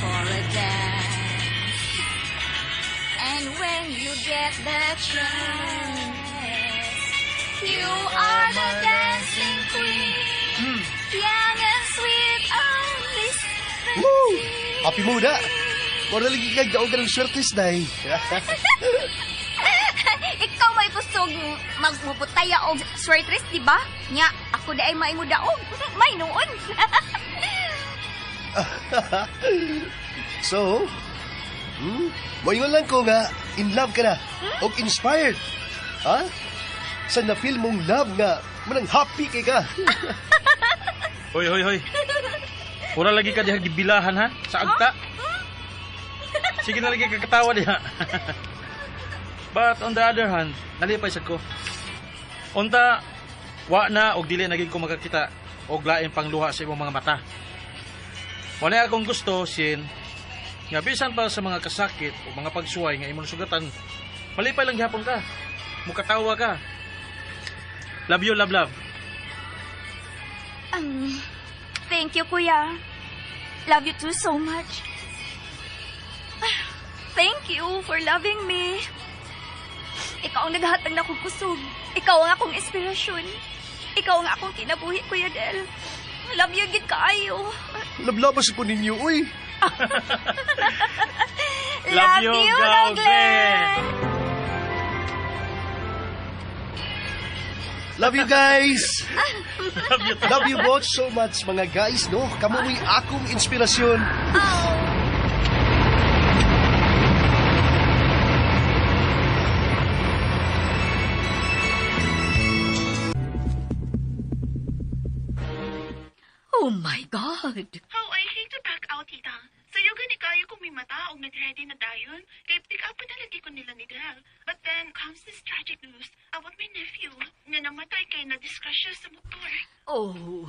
Speaker 2: For a dance. And when you get the chance, you are the dancing queen. Young and sweet, only
Speaker 8: Woo! Happy mo na! Mura lagi kag daog ka ng swertes, day.
Speaker 7: Ikaw may kusog magmuputaya og swertres, di ba? Nya, ako di ay maimo daog. May noon.
Speaker 8: So, moingon lang ko nga, in love ka na, og inspired. Ha? Sa na-feel mong love nga, manang happy kay ka.
Speaker 3: Hoy, hoy, hoy. Wala lagi ka diha gibilahan, ha? Sa agta. Sige na lagi kakatawa diha. But on the other hand, nalipay sad ko. Unta, wa na og dili naging ko makakita og lain pang luha sa imong mga mata. Wala akong gusto, Sin, nga bisan pa sa mga kasakit o mga pagsuway nga imong sugatan, malipay lang gihapon ka. Mukatawa ka. Love you, love, love.
Speaker 7: Thank you, Kuya. Love you too so much. Thank you for loving me. Ikaw ang naghatag na akong kusog. Ikaw ang akong inspirasyon. Ikaw ang akong kinabuhi, Kuya Del. Love you, gid kaayo.
Speaker 8: Lablabas po ninyo, uy.
Speaker 3: Love you, Gao Glenn.
Speaker 8: Love you guys.
Speaker 3: Love you too.
Speaker 8: Love you both so much, mga guys, no? Kamu'y akong inspirasyon.
Speaker 2: Oh my God!
Speaker 4: How I hate to back out, tita. Sayo gani kayo kung may mata og nag-ready na dayon. Kay pick up na lagi ko nila ni Del. But then comes this tragic news about my nephew nga namatay kay na-disgrasya sa motor.
Speaker 2: Oh,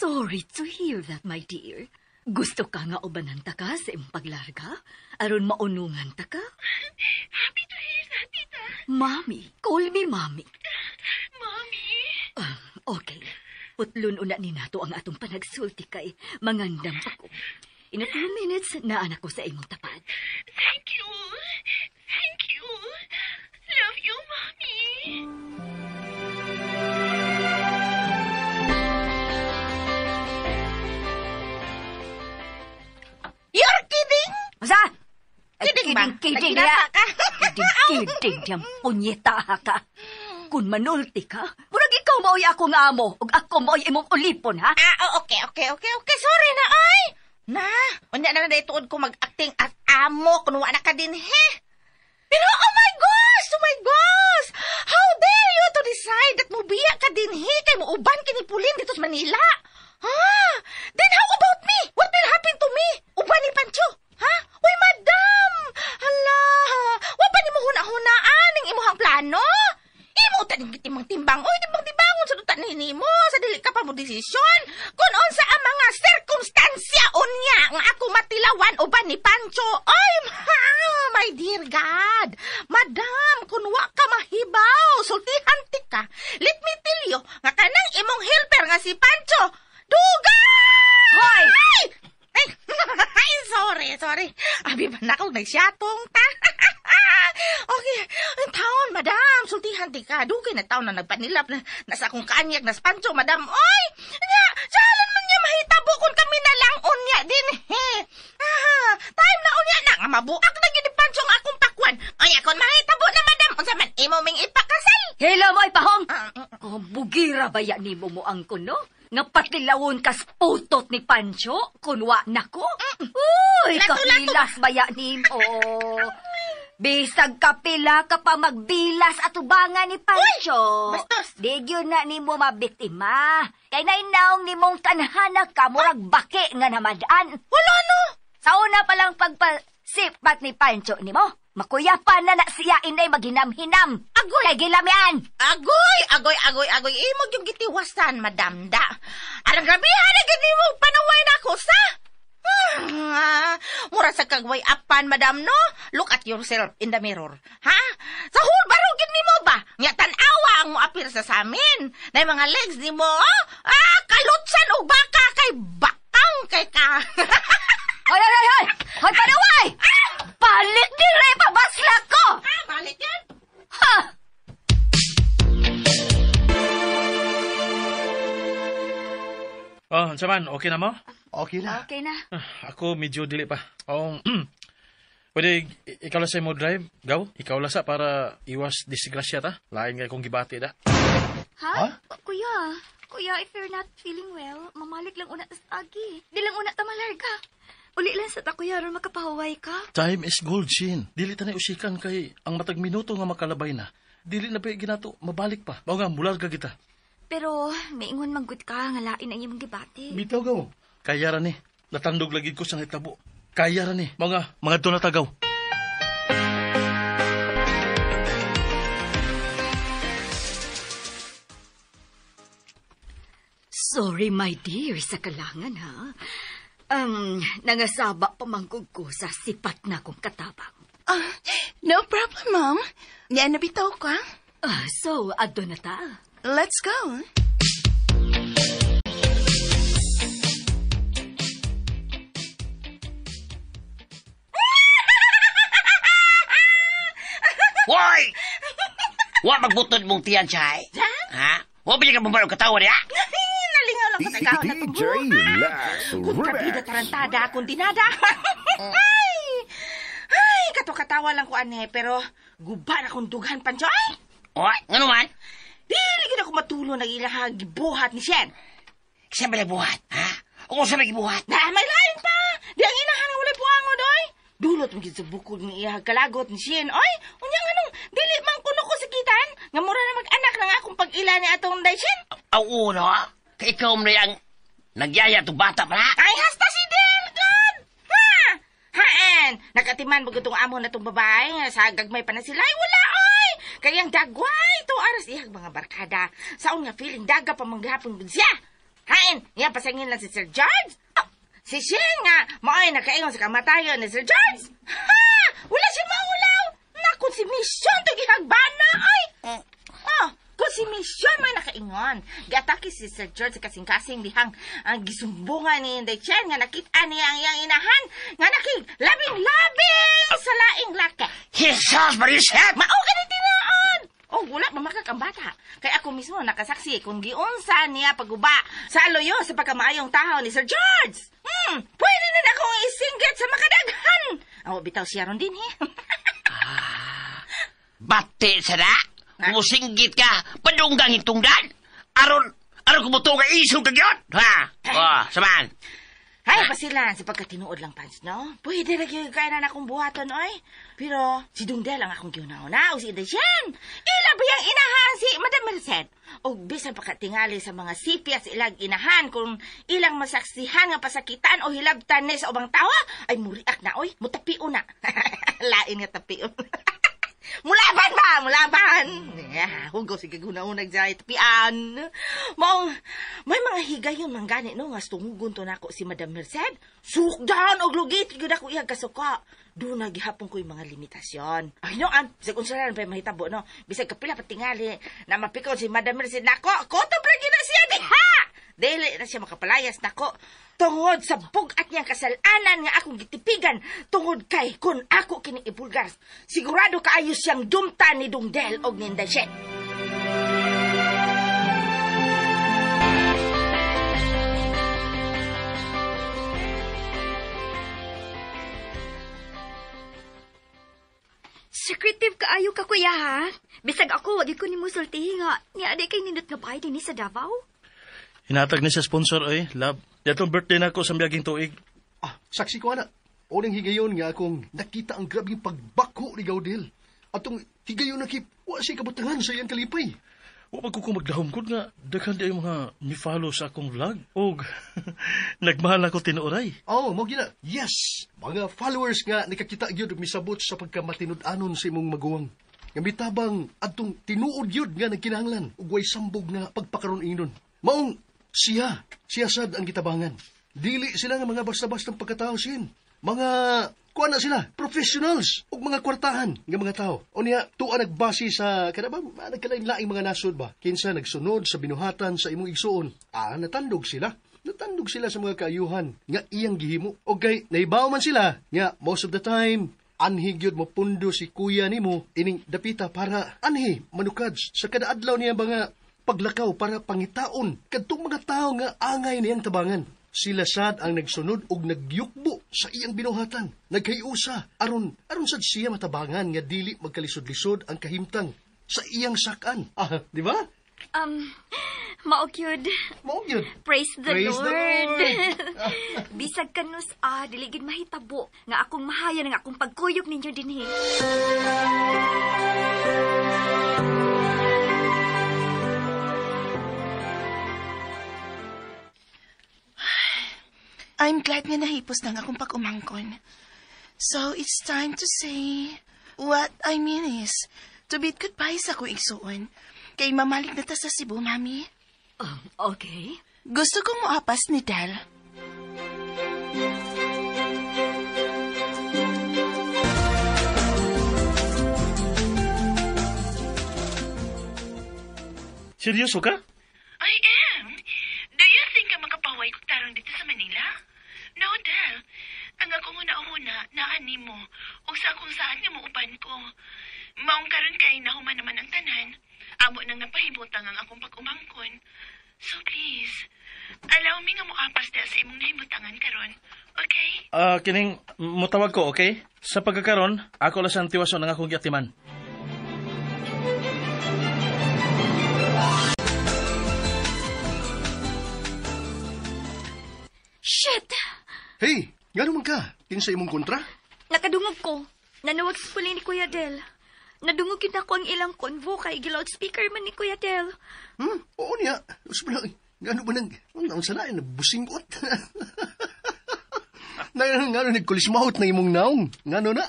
Speaker 2: sorry to hear that, my dear. Gusto ka nga ubanan ta ka sa imong paglarga? Aron maunungan ta ka?
Speaker 4: Happy to hear that, tita.
Speaker 2: Mommy, call me mommy.
Speaker 4: Mommy.
Speaker 2: Okay. Putlon una ni nato ang atong panagsulti kay mangandam pa ko. In a few minutes, naanak ko sa imong tapad.
Speaker 4: Thank you. Thank you. Love you, Mommy.
Speaker 6: You're kidding?
Speaker 2: Masa?
Speaker 6: Kidding ba?
Speaker 2: Kidding,
Speaker 6: Nagkinasa ka?
Speaker 2: Kidding, kidding, diyang punyeta ka. Kung manulti ka, Ikaw mao'y akong amo ug ako mao'y imong ulipon, ha?
Speaker 6: Ah, oh, okay. Sorry na, ay. Na, unya na lang tuod ko mag-acting at amo kun wa na ka din, he. Pero oh my gosh! How dare you to decide that mubiya ka din, he, kay muuban kini Pulin dito sa Manila? Ha? Then how about me? What will happen to me? Uban ni Pancho? Ha? Uy, madam! Hala! Wa pa nimo huna-hunaan ang imuhang plano? Imo ta ning timbang-timbang. Uy, timbang-timbangon sa dutan nimo sa dili ka pa mo desisyon. Kun unsa ang mga sirkumstansya unya nga ako matilawan uban ni Pancho. Ay, my dear God. Madam, kun wa ka mahibaw, sultihan ti ka. Let me tell you, nga kanang imong helper nga si Pancho. Dugay!
Speaker 2: Hoy!
Speaker 6: Ay, ay, sorry. Abi ba na akong nagsyatong ta? Okay, ang taon, madam, sultihan di ka. Dugay na taon na nagpanilap na nasa akong kanyag na Pancho, madam. Oy, nya, salan man niya mahitabo kung kami na lang unya din, he. Ah, time na unya na nga mabuak na gyud ni Pancho ang akong pakwan. Ay, akon mahitabo na, madam. Unsa man imo ming ipakasal?
Speaker 2: Hello mo, ipahong. Oh, bugira ba ya nimo mo ang kuno? Nga patilawon kas putot ni Pancho, kunwa nako. Uy, kapilas baya nimo. Bisag kapila ka pa magbilas atubangan ni Pancho.
Speaker 6: Uy, bastos.
Speaker 2: Di gyud na nimo mabiktima. Kay nainaong nimong kanhana ka murag baki nga namadaan.
Speaker 6: Wala no.
Speaker 2: Sa una pa lang pagpasipat ni Pancho nimo, makuyapan na na siya inay maghinam-hinam.
Speaker 6: Agoy.
Speaker 2: Kay gilamian.
Speaker 6: Agoy. Imo gyud gitiwasan, madam da. Arang grabihan na gyud nimo panaway nako sa. Mura sa kagway apan, madam, no? Look at yourself in the mirror. Ha? Sa whole barog gyud nimo ba? Nya tan-awa ang moapil sa samin. Na mga legs nimo, oh? Ah, kalutsan og baka kay bakang kay ka.
Speaker 2: Hoy! Hoy, panaway! Balik dire pabasla ko!
Speaker 6: Ah, balik yan?
Speaker 2: Ha!
Speaker 3: Oh, unsa man, okay na mo?
Speaker 8: Okay na.
Speaker 7: Okay na.
Speaker 3: Ako medyo dili pa. Oh, pwede ikaw lang sa mo drive, gaw? Ikaw lang sa para iwas disgrasya ta. Lain kay kong gibati da.
Speaker 7: Ha? Kuya, if you're not feeling well, mamalik lang una tas agi. Di lang una ta malarga. Uli lang sa ta, kuya, aron makapahuway ka.
Speaker 3: Time is gold, Shin. Dili ta na usikan kay ang matag minuto nga makalabay na. Dili na ba ginato, mabalik pa. Mao nga, mularga kita.
Speaker 7: Pero, maingon manggod ka, nga lain ang imong gibati.
Speaker 8: Bitaw, gaw.
Speaker 3: Kaya ra ni. Natandog lagi ko sa nahitabo. Kaya ra ni. Mga doon na tagaw.
Speaker 2: Sorry, my dear, sa kalangan, ha? Nangasaba pamanggog ko sa sipat na kong katabang.
Speaker 4: No problem, Mom. Yan na bitaw ka.
Speaker 2: So, adto na ta.
Speaker 4: Let's go.
Speaker 10: Hoy! Wa magbutod mong tiyan, Chay. Ha? Wa ba ka bumarog katawa niya?
Speaker 6: Nalingaw lang ko sa ikaw na
Speaker 9: DJ Lax
Speaker 6: Kontrabida
Speaker 9: Remix.
Speaker 6: tarantada, kundi nada. Ay, kato-katawa lang ko ane, pero guba na kong dughan, Pancho. Ay!
Speaker 10: Oy, ngano man?
Speaker 6: Dili gid ako matulo na ilahang gibuhat ni Shen.
Speaker 10: Siya ba buhat, ha? O sa may gibuhat?
Speaker 6: Na, may lain pa! Di ang inahan nga walay buangon, oy! Dulot mo gid sa bukod ng iyang kalagot ni Shen, oy! Unya nga nung, dili man kuno ko sakitan, nga mura na mag-anak na nga akong pag-ila ni atong day Shen.
Speaker 10: Aw, uno, ha? Kay ikaw mo na yung nagyaya itong bata pa, ha?
Speaker 6: Ay, hasta si Del, God! Ha? Haan! Nakatiman ba itong amo na itong babae nga sa gagmay pa na sila? Ay, wala, oy! Kayang dagway! Ito aras ihag mga barkada. Saon nga feeling daga pa manggahapon gud siya. Hain! Iya pasangin lang si Sir George. Oh, si Shane nga, maoy nakaingon sa kamatayon ni Sir George. Ha! Wala siya maulaw! Naku, si Mission to gihagbana, oy! Oh, kung si Mission may nakaingon. Giatake si Sir George sa kasing-kasing dihang ang gisumbungan ni Inday Chen nga nakita niya ang iyang inahan nga nakig labing-labing sa laing laki.
Speaker 10: Jesus, Marisette!
Speaker 6: Mao gani tinaon! Oh, wala mamakak ang bata. Kay ako mismo nakasaksi kung giunsa niya paguba sa aloyo sa pagkamaayong tahaw ni Sir George. Pwede na akong isinggit sa makadaghan. Oh, bitaw siya ron din, he.
Speaker 10: Bate sa na! Musinggit ka, padunggang itungdan! Aron kumuto ka isog ka gyud. Ha? Oh, saman.
Speaker 6: Hay, pasilan sa pagkatinuod lang, Pans, no? Pwede na gyud kaya na akong buhaton, oy. Pero si Dungdel ang akong giuna-una o si Inday Shen. Ila ba yung inahan si Madam Merced? O bisan pa katingali sa mga sipya sa ilang inahan kung ilang masaksihan nga pasakitan o hilabtan ni sa ubang tawa, ay muriak na, oy. Mutapio na. Lain nga tapio. Mulaban ba? Mulaban! Yeah, hugaw sige guna-unag sa tapian. Maong, may mga higayon man gani, no? Nga tungugon to nako si Madam Merced. Sukdan og lugit, gyud ako iyang kasuka. Doon na gihapon ko yung mga limitasyon. Ay, no, an, bisag unsa lang pa mahitabo, no? Bisag kapila patingali na mapikaw si Madam Merced nako. Koto pa na siya diha! Dili na siya makapalayas nako. Tungod sa bugat niyang kasalanan nga akong gitipigan, tungod kay kun ako kini ibulgar, sigurado kaayo siyang dumta ni Dungdel og Ninday Shen.
Speaker 7: Secretive kaayo ka, kuya, ha? Bisag ako, wag ko ni mo sultihi nga. Niya, aday kay nindot nga bahay dinhi sa Davao.
Speaker 3: Hinatag ni sa sponsor, oy, love. Yatong birthday na ako sa miyaging tuig.
Speaker 8: Ah, saksi ko, ana. Unang higayon nga akong nakita ang grabing pagbako ni Gaudel. Atong higayon na kip, wa siya kabutangan sa iyang kalipay.
Speaker 3: Wa pa ko magdahom ko nga, daghan di ang mga mi-follow sa akong vlog. Og, nagmahal ako tinuoray.
Speaker 8: Oh, mo gina. Yes! Mga followers nga nakakita gyud og misabot sa pagkamatinud-anon sa imong maguwang. Nga mitabang adtong tinuod gyud nga nagkinahanglan ug way sambog nga pagpakaron ingnon. Maong siya sad ang gitabangan. Dili sila nga mga basta-bastang pagkatao sin. Mga kuan na sila, professionals ug mga kwartahan nga mga tao. O niya, tuwa nagbase sa kada ba nagkalain-laing mga nasod ba? Kinsa nagsunod sa binuhatan sa imong igsuon. Ah, natandog sila. Natandog sila sa mga kaayuhan nga iyang gihimo. O kay naibaw man sila nga most of the time anhi gyud mo pundo si kuya nimo ining dapita para anhi manukad sa kada adlaw niya mga paglakaw para pangitaon kadtong mga tao nga angay niyang tabangan. Sila sad ang nagsunod og nagyukbo sa iyang binuhatan. Nagkayusa aron sad siya matabangan nga dili magkalisod-lisod ang kahimtang sa iyang sakan. Ah, di ba?
Speaker 7: Mao gyud.
Speaker 8: Mao gyud.
Speaker 7: Praise the
Speaker 8: Praise
Speaker 7: Lord.
Speaker 8: the Lord.
Speaker 7: Bisag kanus dili gid mahitabo nga akong mahaya ng akong pagkuyog ninyo dinhi.
Speaker 4: I'm glad nga nahipos nang akong pag-umangkon. So, it's time to say, what I mean is, to bid goodbye sa akong igsuon. Kay mamalik na ta sa Cebu, Mami.
Speaker 2: Okay.
Speaker 4: Gusto kong moapas ni Del.
Speaker 3: Seryoso ka?
Speaker 4: I am. Do you think ang makapaway kog tarong dito sa Manila? No, Del. Ang akong una-una, naani mo, o sa akong saan nga muupan ko. Maong karon kay nahuman naman ang tanan. Amo nang napahimutang ang akong pag-umangkon. So please, allow me nga moapas na sa imong nahimutangan karon. Okay?
Speaker 3: Kining mutawag ko, okay? Sa pagkakaron, ako lang sa tiwason ang akong giatiman.
Speaker 7: Shit!
Speaker 8: Hey, ngano man ka? Kinsa imong kontra?
Speaker 7: Nakadungog ko. Nanawag sa puli ni Kuya Del. Nadungog yun ako ang ilang convo kay gi-loudspeaker man ni Kuya Del.
Speaker 8: Oo niya. Ngano ba nang, ang sana, nabusingot. Ngano nagkulismahot na imong naong. Ngano na?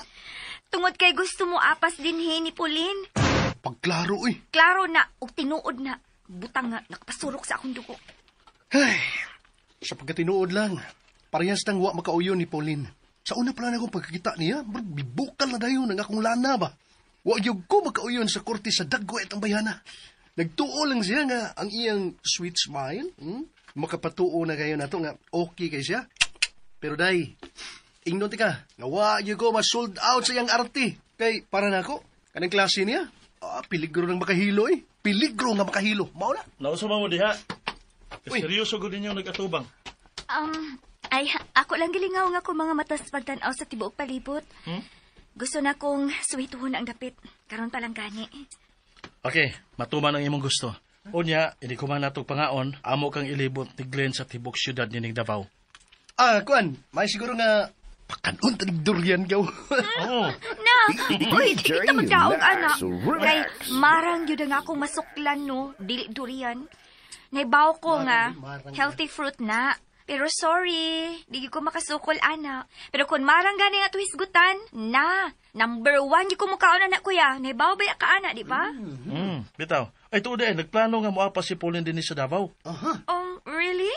Speaker 7: Tungod kay gusto mo apas din ni Pauline.
Speaker 8: Pagklaro eh.
Speaker 7: Klaro na, ug tinuod na. Butang nga, nakapasurok sa akong dugo.
Speaker 8: Ay, sa pagkatinuod lang, parehas nang wa makauyon ni Pauline. Sa una pa lang akong pagkakita niya, bibukal na dayon ang akong lana ba. Wa gyud ko makauyon sa korte sa dagwet ang bayana. Nagtuo lang siya nga ang iyang sweet smile. Makapatuo na kayo nato nga okay kay siya. Pero day, ingnon ti ka, nga wa gyud ko ma-sold out sa iyang arte. Kay para nako, kanang klase niya, piligro nang makahilo eh. Piligro nga makahilo. Mao na.
Speaker 3: Nausa mo diha. Seryoso gud ninyo nag-atubang.
Speaker 7: Ay, ako lang gilingaw nga ko mga matas pagtan-aw sa tibuok palibot. Gusto na kong suwituhon ang dapit. Karon pa lang gani.
Speaker 3: Okay, matuman ang imong gusto. Unya, ini kuman natog pangaon, amo kang ilibot ni Glenn sa tibok syudad nining Davao.
Speaker 8: Ah, kuan, may siguro nga pakanon tanig durian gaw.
Speaker 3: Oo.
Speaker 7: Na, uy, di kita magdaog, anak. Kay marang yun ang akong masuklan, no? Dili durian. Naibaw ko nga, healthy fruit na. Pero sorry, di ko makasukol, anak. Pero kung marang gani nga tuhisgutan, na, number 1 di ko mukaon, anak, kuya. Naibaw ba ka, anak, di ba?
Speaker 3: Bitaw. Ay, tuod eh, nagplano nga moapa si Pauline din sa Davao.
Speaker 8: Aha.
Speaker 7: Really?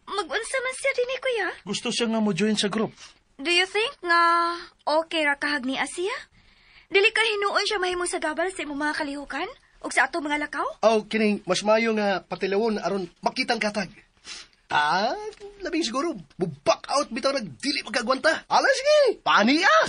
Speaker 7: Mag-unsa man siya din eh, kuya?
Speaker 3: Gusto siya nga mo join sa group.
Speaker 7: Do you think nga okay ra kahag ni Asiya? Dili ka hinuon siya mahimo sa gabal sa imong mga kalihukan? O sa ato mga lakaw?
Speaker 8: Aw, kining mas mayo nga patilawon aron makitang katag. Ah, labing siguro, buback out bitaw nagdili magkagwanta. Ala, sige, pani ah!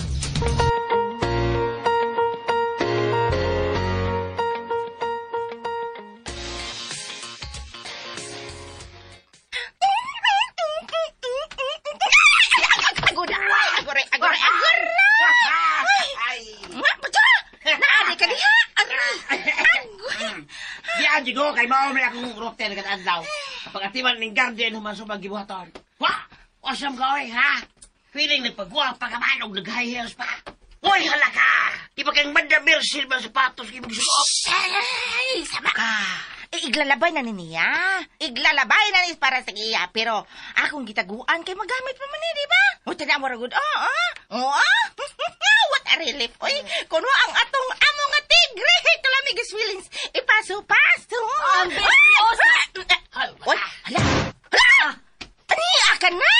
Speaker 6: Agoray, agoray, agoray! Nga, patsa! Naani ka diha! Agoray! Agoray!
Speaker 11: Diyan, jigo, kay mao may akong rotel kat adlaw. Kapag atiman ning guardian human sa magibuhaton. Wa! Awesome ka, oy, ha? Feeling nagpagwapa ka man og nag-high heels pa. Uy, hala ka! Di ba kang Madam Mercy ba sapatos kay magsuot?
Speaker 6: Ay, sama ka! Iglalabay na ni niya. Iglalabay na ni para sa iya. Pero akong gitaguan kay magamit pa man ni, di ba? O, tanaw mo ra gud. Oo, oo. What a relief. Oy, kuno ang atong amo nga tigre. Kalamig is feelings. Ipaso-paso.
Speaker 2: Ang bisyosa!
Speaker 6: Oy, hala. Hala! Aniya ka na!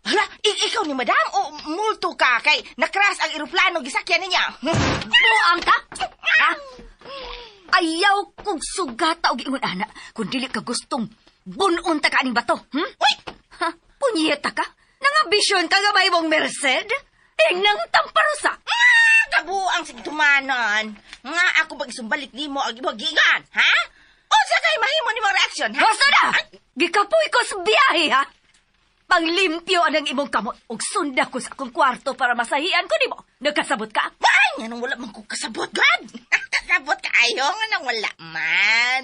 Speaker 6: Hala, ikaw ni madam o multo ka kay nakras ang eroplano gisakyan niya.
Speaker 2: Buang ka? Ha? Ayaw kong sugata og ingon ana kung dili ka gustong bunon ta ka aning bato.
Speaker 6: Uy!
Speaker 2: Ha? Punyeta ka? Nangambisyon ka nga mahimong Merced? Ingnang tamparusa!
Speaker 6: Ah, kabuang sigtumanon. Nga ako bag isumbalik nimo ang imong giingon, ha? Unsa kay mahimo nimong reaksyon, ha?
Speaker 2: Basta na! Gikapoy ko sa biyahe, ha? Panglimpyo anang imong kamot ug sunda ko sa akong kwarto para masahian ko nimo. Nagkasabot ka?
Speaker 6: Ay, nga nang wala man ko kasabot, God! Kasabot ka ayo, nga nang wala man.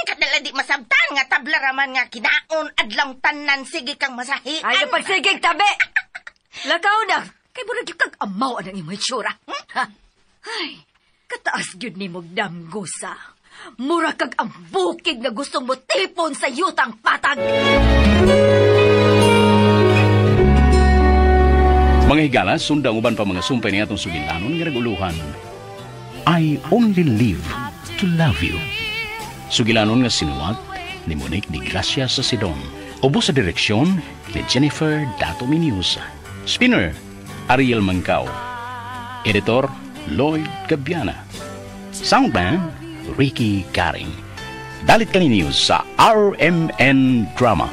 Speaker 6: Kadala di masabtan, nga tabla raman nga kinaon, adlang tanan, sige kang masahian.
Speaker 2: Ay, napagsigig tabi! Lakaw na! Kay murag yung kag amaw anang imong itsura. Ha? Ay, kataas gyud ni mong damgusa. Mura kag ang bukid nga gustong mo tipon sa yutang patag.
Speaker 12: Mga higala, sundang uban pa mga sumpay ni atong sugilanon nga naguluhan. I only live to love you. Sugilanon nga sinuwat ni Monique de Gracia sa Sidon. Ubo sa direksyon ni Jennifer Dato Miniusa. Spinner, Ariel Mangkao. Editor, Lloyd Gabiana. Soundman, Ricky Garing. Dalit kaninyo sa RMN Drama.